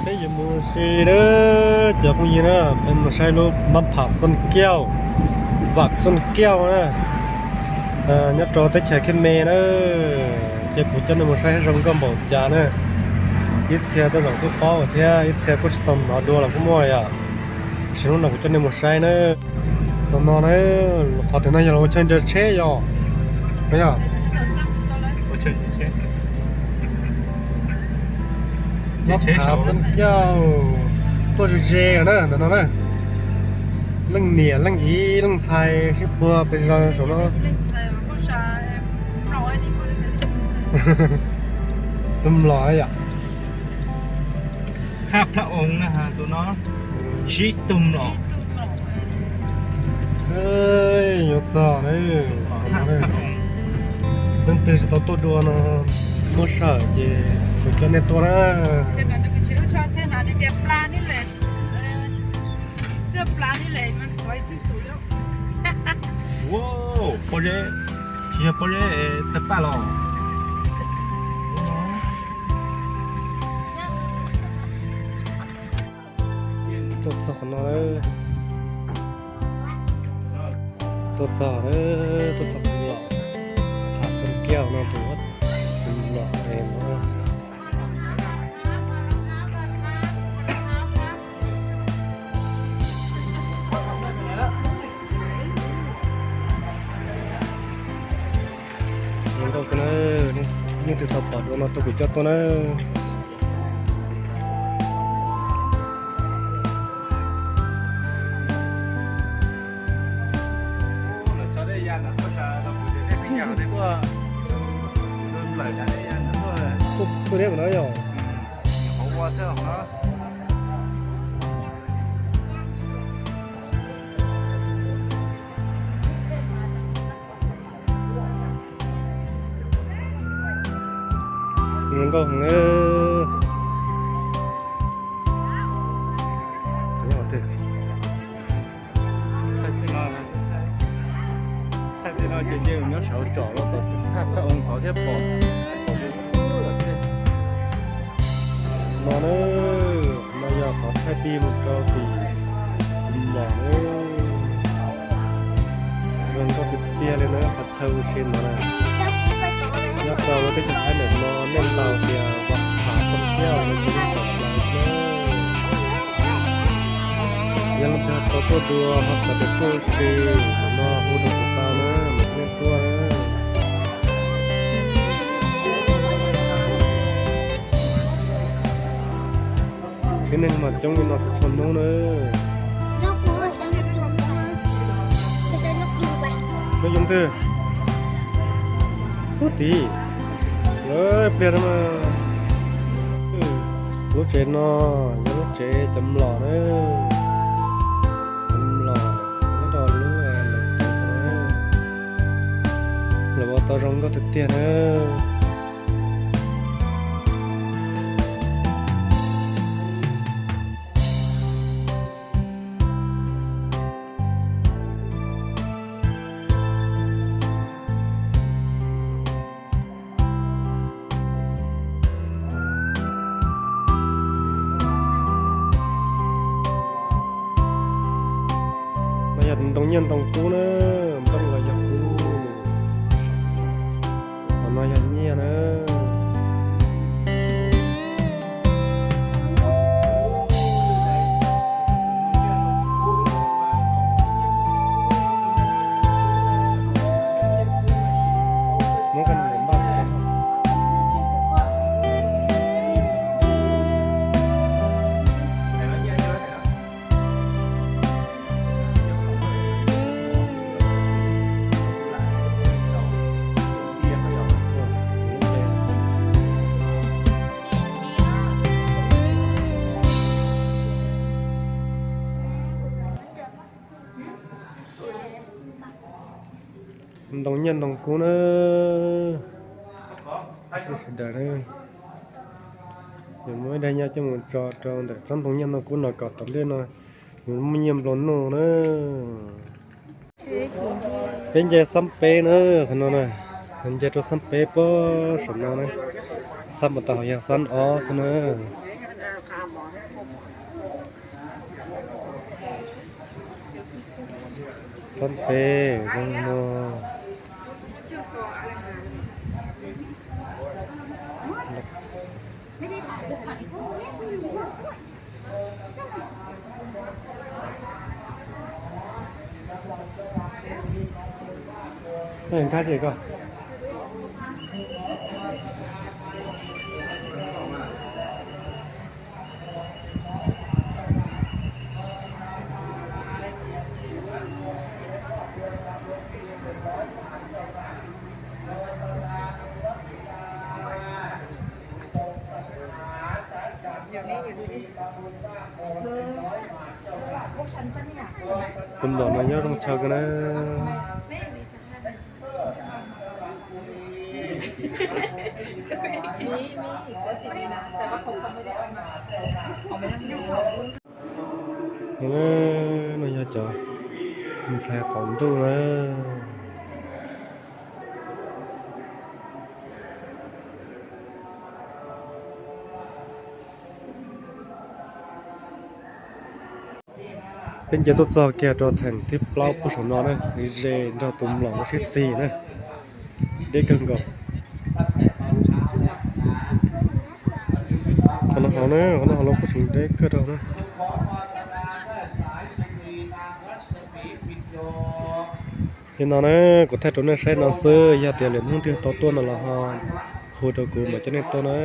Peb yuav mus si na, cov phooj ywg na, peb mus saib lub mab pham Xon Kiaus, vam Xon Kiaus na, nyob rau teb chaws Khej Me na. Ces kuv coj nej mus saib zoo nkauj npaum cas na. Ib txhia tej zaum kuj paub thiab ib txhia kuj tsis tau hnov dua los kuj muaj yom. Sim no kuv coj nej mus saib na. Tam no na, qhov tias no yog lub chaw ncaws tsheb yom. Yog mab pham Xon Kiaus tuaj ze ze na ntawm no na. Leej niam leej txiv leej ntxhais sib puag pes zaws saum no. Tus mlom yom. Hab phab oo na, tus no sib tug mlom. Yuav txog, leej twg tsis tau tuaj dua no, muab sij hawm ces kuv coj nej tuaj na. Pob zeb, tsis yog pob zeb tawg paj los. Tuaj txog qhov no, tuaj txog, tuaj txog qhov no, pham Xon Kiaus no tus, tus mlom no. Zoo nkauj kawg na, leej twg tau pom dua no tuaj kuv coj tuaj na. Tuaj deb no yog. Zoo nkauj heev. Thaij tej no ces nyob saum tsom los tom phaj phab oo tod thiab pom. No na, no yog qhov thaij pib mus rau tim mlom na. Zoo nkauj tiag tiag li na, qhov chaw ua si no na. Nyob rau lub teb chaws Thaib ntawm no nej ntaus tias Vam Pham Xon Kiaus no ces yeej tawm plaws xwb. Yog leej twg tau tuaj dua ho xav tias tuaj ua si, qhov no hu rau kuv tau na, mam coj nej tuaj na. Tib neeg mas coob li no txhua txhua hnub na. Nyob zoo twg? Pub tid. Pliag no mas. Lub tsev no yog lub tsev cov mlom na. Cov mlom nyob rau lub lawv tsev no na. Lawv ua tau zoo nkauj tiag tiag na. No yog ntoo nyiaj ntoo kub na, nplooj los yog kub. Qhov no yog nyiaj na. Ntoo nyiaj ntoo kub na. Sawv daws, yus muab ib daig nyiaj coj mus tso rau ntawm tsob ntoo nyiaj ntoo kub no kom tom ntej no yus muaj nyiaj nplua nuj na. Peb nce xab peb na, qhov no na, nce rau xab peb puag saum no na. Xab puas tau, yog xab ob xwb na. Xob peb zoo no. Ej, nkag tsis koj. Tus mlom no nyob zoo chaw kawg na. No yog cov ntxhais qaum ntuj na. Peb nce tuaj txog kiag rau theem thib plaub puag saum no na, ze nrog tus mlom no sib txig na. Deb kawg nkaus. Qhov no hauv na, qhov no hauv lub puag saum deb kawg rau na. Li no na, kuv thaij rau nej saib no xwb, yog tias lwm hnub twg tau tuaj no los ho hu rau kuv mam coj nej tuaj na.